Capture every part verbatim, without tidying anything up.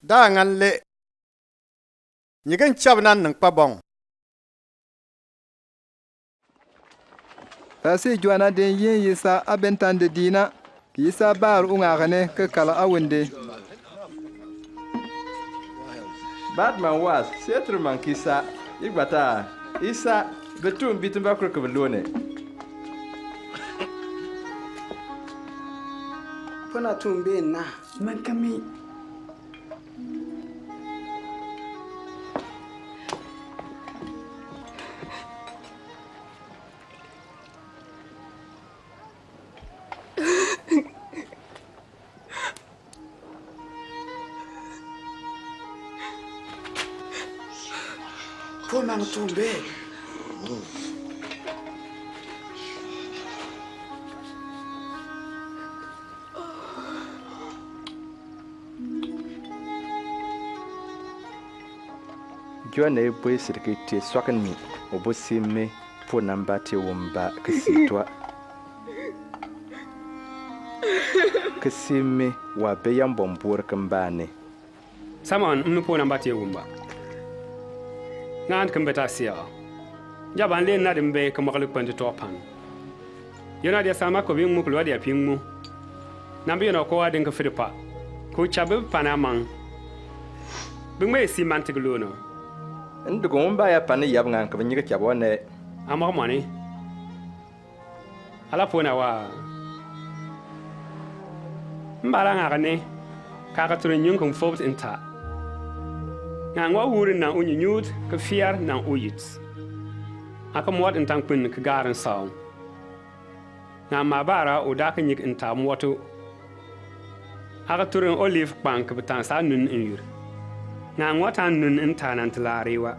Da aŋa ǝle. Nyige n-chab na n-niŋ kpabong. Farisi Joana dǝn yeen Yisa abentande dina. Yisa baar u ŋaagane kǝ kal awinde. Bad man was, si tǝrǝ man kisa, i gbata, Yisa, be tum bit mba kur kǝ be lone. Puna tum be na. Man kami. Puna tum be. Joana ebo ǝsidi kǝ ti swakin mi, obo si mi, puna mba ti wumba kǝ si twa. Kǝ si mi wa be yambom bur kǝ mba ni. Simon, mi puna mba ti wumba. Ŋaan kǝ mbeta sia. Jaban le na dimbe kǝ mɔkli kpɛn ti tɔ pan. Yona dia sama ko bi ŋmu kǝ lua dia pi ŋmu. Nambi yona ko wa din kǝ fidi pa. Ko cha bi pan amang. Bi ŋme si man ti kǝ lono. Ndugum mba ya pan yab ŋaan kǝ bi nyigi cha bone. Amak mɔni. Ala puna wa. Mba la ŋaagane, ka kǝ turi nyung kǝm fobit nta. Ŋa ŋwa wuri na unyi nyut, kǝ fiar na uyit. Akǝ mɔt nta kpin kǝ garin saw. Ŋa ma bara u da kǝ nyik nta mɔtu. Akǝ turi olive kpang kǝ bǝtan sa nun nyur. Ŋa ŋwa tan nun nta nan tǝlari wa.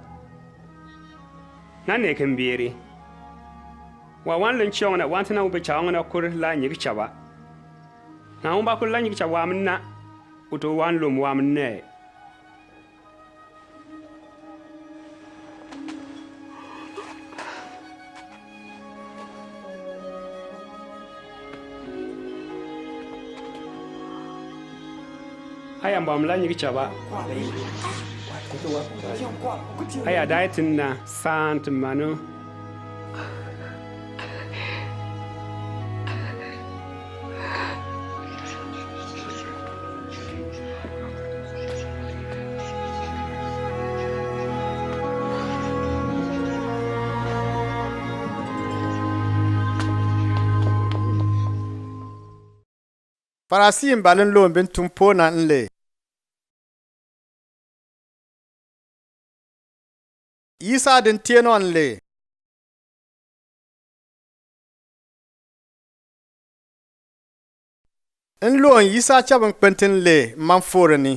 Ŋa ne kǝm biri. Wa wan lǝn chiong na wan tǝna u bǝ chaong na kur la nyigi chaba. Na u ba kur la nyigi chaba wa mǝn na. Utu wan lum wa mǝn ne. Aya mbam la nyigi chaba. Aya dai tin na sant manu. Farisi mbal nlom bi ntum pona nle. Yisa din tieno nle. Nlon Yisa chabǝn kpǝntin le man forani.